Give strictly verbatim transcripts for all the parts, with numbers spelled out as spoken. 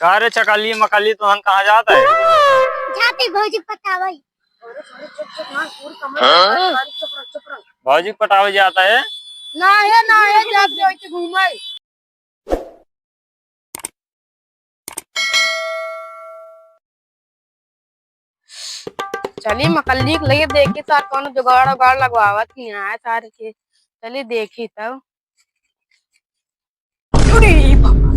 का रे चकल्ली मकल्ली, तुहन कहाँ जात है? जाते भौजी पटावई। अरे, अरे, चुप, चुप, ना, पूरी कमर हाँ? अरे, चुप रह, चुप रह। भौजी के पटावे जात है? ना है, ना है, जाते वैसे घूमई। चली मकल्ली के लगे देखी सार कौनो जुगाड़ उगाड़ लगवावत ही है सार के। चली देखी तब। अरे बाबा।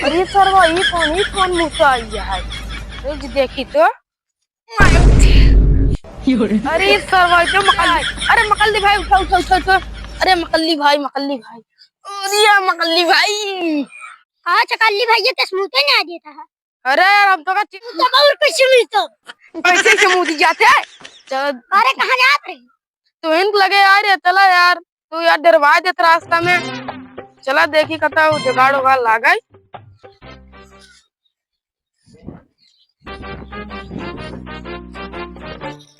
अरे सरवा, ई कौन, ई कौन मुँह से आई है? अरे जी देखी तो। अरे सरवा, ई तो मकल्ली। अरे मकल्ली भाई, उठा, उठा, उठा, उठा। अरे मकल्ली भाई, मकल्ली भाई। अरे मकल्ली भाई। हाँ, चकल्ली भाई, ये किस्मत ही नहीं देता है। अरे यार, हम तो का चि- तब और कैसे मिलतो? कैसे से मुदी जाते? चल। अरे, कहाँ जात रही? तू इनके लगे यार, ये चला यार, तू यार डरवा देत रास्ता में। चला देखी कता वो जुगाड़ उगाड़ लागई।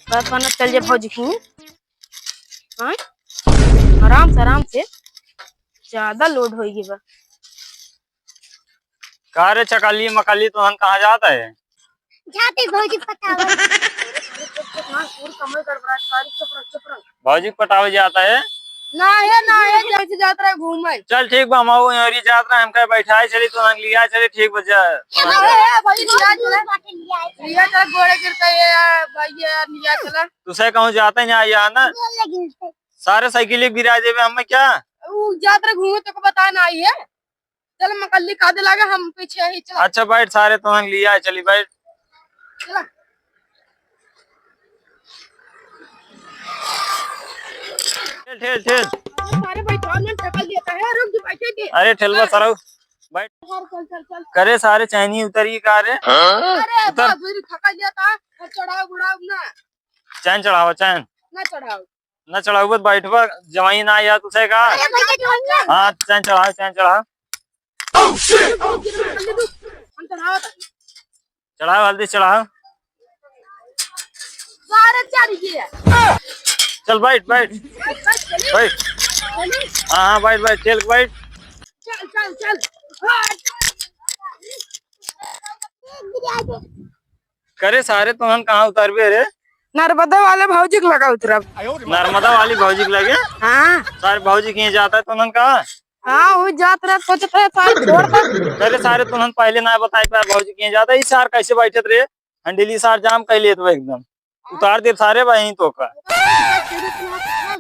बस बना चल जे भौजी की। हाँ? आराम से, आराम से। ज्यादा लोड होई गई बा। का रे चकली मकली, तोहन कहाँ जात है? जाते भौजी पटावल। भौजी पटावे जात है? ना है, ना है, जैसे जात रहे घूमे। चल ठीक बा, हम आऊ यहीं जात रहे, हमका बैठाए चली, तोहन लिया चली, ठीक बा जा। ए भौजी, ए भौजी, लिया चला। लिया चला, गोड़े गिरता है, भैया, लिया चला। तुसे कहूँ जाते नहीं आया ना? सारे साइकिल एक गिरा देवे हमें क्या? ऊ जात रहे घूमे, तो को बताए ना आई है। चल मकल्ली का दे लागे, हम पीछे ही चला। अच्छा बैठ, सारे तोहन लिया चली, बैठ। चला। ठेल, ठेल, ठेल। अरे सारे बैठा, मैं ठेका देता है, रुक जा, बैठे दे। अरे ठेलवा सरऊ, बैठ। चल, चल, चल, चल। करे सारे चैनी उतरी का रे? अरे उतर। बाबू रे, ठेका देता है, चढ़ाओ बुढ़ाओ ना। चैन चढ़ाओ, चैन। ना चढ़ाओ। ना चढ़ाउबत बैठबा, जवाई ना आया तुसे का? अरे भैया, जवाई ना। हाँ, चैन चढ़ाओ, चैन चढ़ाओ। हम चढ़ावत हई। चढ़ाओ, हल्दी चढ़ाओ। सारे चढ़ गए। चल बैठ, बैठ। बैठ, बैठ, चली। बैठ। चली। हाँ, हाँ, बैठ, बैठ, चल, बैठ। चल, चल, चल। हाँ, चल। करे सारे, तोहन कहाँ उतरबे रे? नर्मदा वाले भौजी के लगा उतरब। नर्मदा वाली भौजी के लगे? हाँ। सारे भौजी के यहाँ जाता है, तोहन कहाँ? हाँ, वो जात रहे, सोचत रहे, सारे छोड़ दे। करे सारे, तोहन पहले ना बताई पाए भौजी के यहाँ जाता है, ई सार कैसे बैठत रहे? हंडीली सार जाम कर लेत बा एकदम। उतार दे सारे बा यहीं तो का।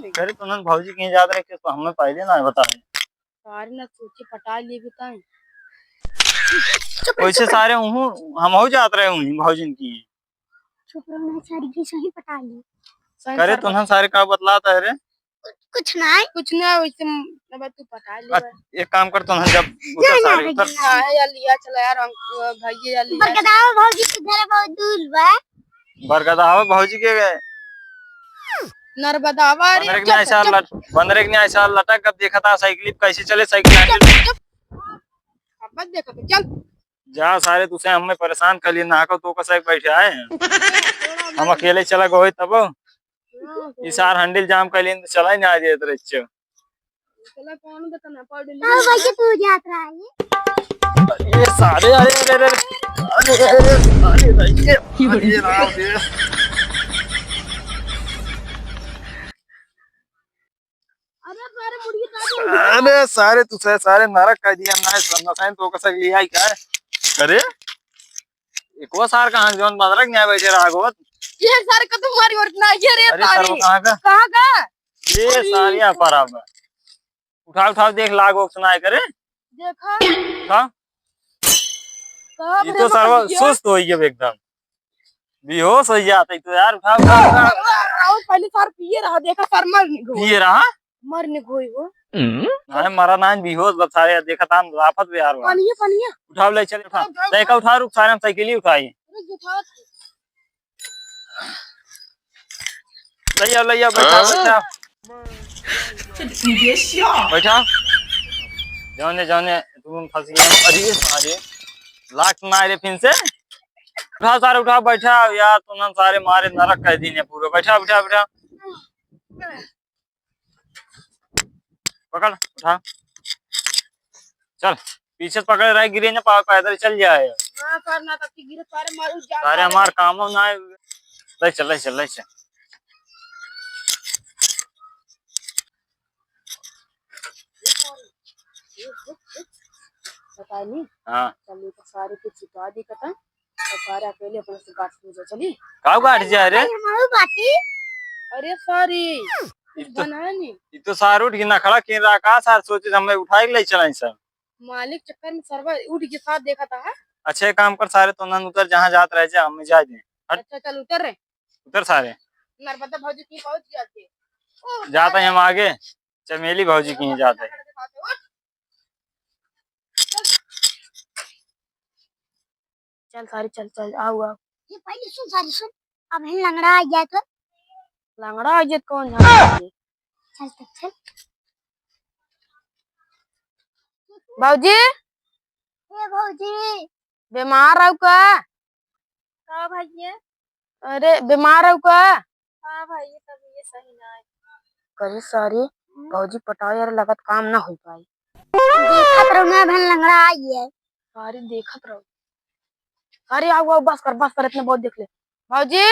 करे तोहन भौजी के यहाँ जात रहे, कि तो हमें पहले ना बताए। सारे ना सोचे पटा लिए बताए। वैसे सारे उहू, हम हो जात रहे उहीं भौजिन की। चुप रहो ना, सारी की सही पटा ली। सही करे सारे तोहन सारे का बतलात है रे? कुछ, कुछ नहीं। कुछ ना, वैसे म-, अब तू पटा ले अ-, बस। एक काम कर तोहन जब उतर ना, सारे ना, उतर। ना, यार लिया चला यार, हम, अ, भैया यार लिया चला। बरगदावा भौजी के घर बहुत दूर बा। बरगदावा भौजी के नर्मदावा रे, बंदरे के चुप, न्याय साल चुप। लट-, बंदरे के न्याय साल लटक, अब देखा था साइकिल कैसे चले, साइकिल चुप, चुप। अब बस देखा था, चल। जा सारे, तुसे हमें परेशान कर लिए, ना को तो कसक बैठे आए हैं। हम अकेले चला गए तब। ई सार हंडिल जाम कर लिए, तो चला ही ना आ जाए तेरे। चला कौन बता ना, पाउडर ले हाँ, ले। भैया, तू जात रहा है। ये सारे, अरे, अरे, अरे, अरे, अरे, अरे, अरे, अरे, राम रे। अरे, सारे मुर्गी काट ले। अरे, सारे, तू सारे, सारे नरक कर दिया, ना समझा, साइन तो कसक लिया ही का है? अरे, एक वो सार कहाँ जौन बंदरक न्याय बैठे रहा गोत? ये सारे कतु मारी और ना, ये रे अरे, तारी। सारे कहाँ का? कहाँ का? ये अरे, सारे यहाँ पर आ बा। उठाओ, उठाओ, देख, लाग ओक सुनाए करे। देखा। उठाओ। कहाँ ये रे तो सरवा मकलिया? सुस्त हो गया एकदम। बेहोश हो जाता है तो यार, उठाओ, उठाओ, उठाओ। और पहले सार पिए रहा, देखा, सार मर नहीं गो। पिए रहा? मर नहीं गोई हो। अरे, मरा ना, बेहोश बस सारे, देखा था, हम लाफत बे यार। पानी है, पानी है। उठाओ, ले चल, उठा। उठाओ, उठाओ, ले का उठा। उठा, रुक, सारे हम साइकिल ही उठाई। अरे, उठा। ले आओ, ले आओ, बैठा, हाँ? बैठा। बैठा। जौने, जौने, तुम फंस गए। अरे, सारे। लाग तो ना रे फिर से। उठा सारे, उठा, बैठा यार, तुम सारे मारे नरक कर दीने पूरा। बैठा, बैठा, बैठा। पकड़, उठा। चल। पीछे से पकड़े रहे, गिरे ना पावे, पैदल चल जाए। हाँ, सर, ना तब की गिरे, सारे मारू जा, सारे मारू। हमार कामो ना है। ले चल, ले चल, ले चल। बताए नहीं? हाँ। चल, ये तो सारे के चिपा दी कता। तो सारे अकेले अपने से गाठ में जा, चली। का गाठ जा रे? अरे, हमारू बाटी। अरे, sorry। ई तो, बनाए नहीं। ई तो सार उठ के नखड़ा के रहा का, सार सोचे हमें उठाए के ले चलाई सर। मालिक चक्कर में सरवा उठ के साथ देखा था, हाँ? अच्छा, एक काम कर सारे, तो नन उतर, जहाँ जात रहे जा, हमें जाए दे। हट। अच्छा, चल उतर रे। उतर सारे। नर्मदा भौजी की पहुँच गया थे। ओ, जाता है हम आगे, चमेली भौजी की ही जाता है। चल सारे, चल, चल, आओ, आओ। ये पहले सुन सारे, सुन। अब हम लंगड़ा आ गया तो। लंगड़ा आ गया तो कौन जाने? चल, चल, चल। भौजी? ए भौजी। बीमार हौ का? का भैया? अरे, बीमार हौ का? हाँ भैया, तबीयत सही ना है। करे सारे, हम्म। भौजी पटाओ यार, लगत काम ना हो पाई। देखत रहो ना, बहन लंगड़ा आई है। सारे देखत रहो। अरे, आओ, आओ, बस कर, बस कर, इतने बहुत देख ले। भौजी?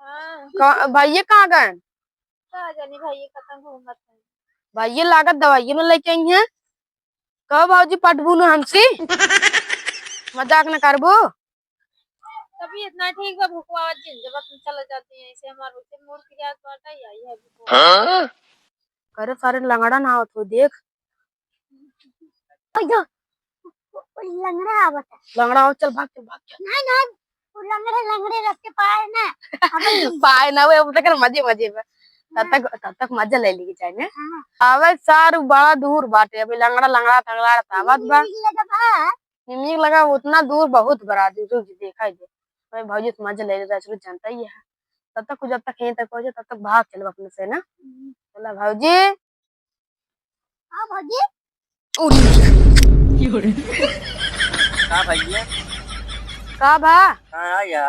हाँ। का, भैया कहाँ गए? का जानी भैया, कतन घूमत है। भैया लागत दवाई में लेके आई हैं। कहो भौजी, पटबू न हमसे? मजाक न करबू। तबीयत ना ठीक बा, भुकवा जिन जब तुम चले जाते हैं, ऐसे हमारे उसे मूड की याद बात आई, आई है भुकवा। हाँ? करे सारे लंगड़ा ना हो तो देख। ओयो, लंगड़ा आवत है। लंगड़ा आवत, चल भाग, चल भाग, चल। नहीं, नहीं, वो लंगड़े, लंगड़े रस्ते पाए ना। पाए ना, वो अब तक मजे, मजे में। तब तक, तब तक मजा ले ली जाए ना। हाँ। अबे सार बड़ा दूर बाटे, अबे लंगड़ा, लंगड़ा, तंगड़ा आवत बा। नीक लगा बा। नीक लगा, उतना दूर बहुत बड़ा, दूर, दूर दिखाई दे। अबे भौजी से मजा ले ले, चलो जनता ही है। तब तक, जब तक यहीं तक पहुंचे, तब तक भाग चलो अपने से ना। हम्म। चला भौजी। हाँ भौजी। उड़ी। का भैया? का बा? कहाँ आ गया?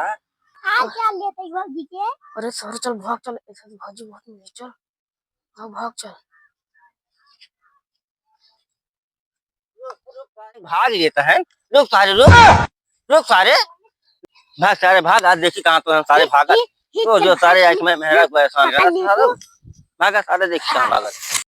आ क्या लेते भौजी के? अरे सर चल भाग चल, ऐसा तो भौजी बहुत नहीं, चल। भाग, भाग चल। भाग लेता है। रुक सारे, रुक। रुक सारे। भाग सारे, भाग। आज देखी कहाँ तो हम सारे भागत। वो जो सारे आज मैं मेहरा को एहसान करा था, रुक। भागा सारे, देखी कहाँ भागत।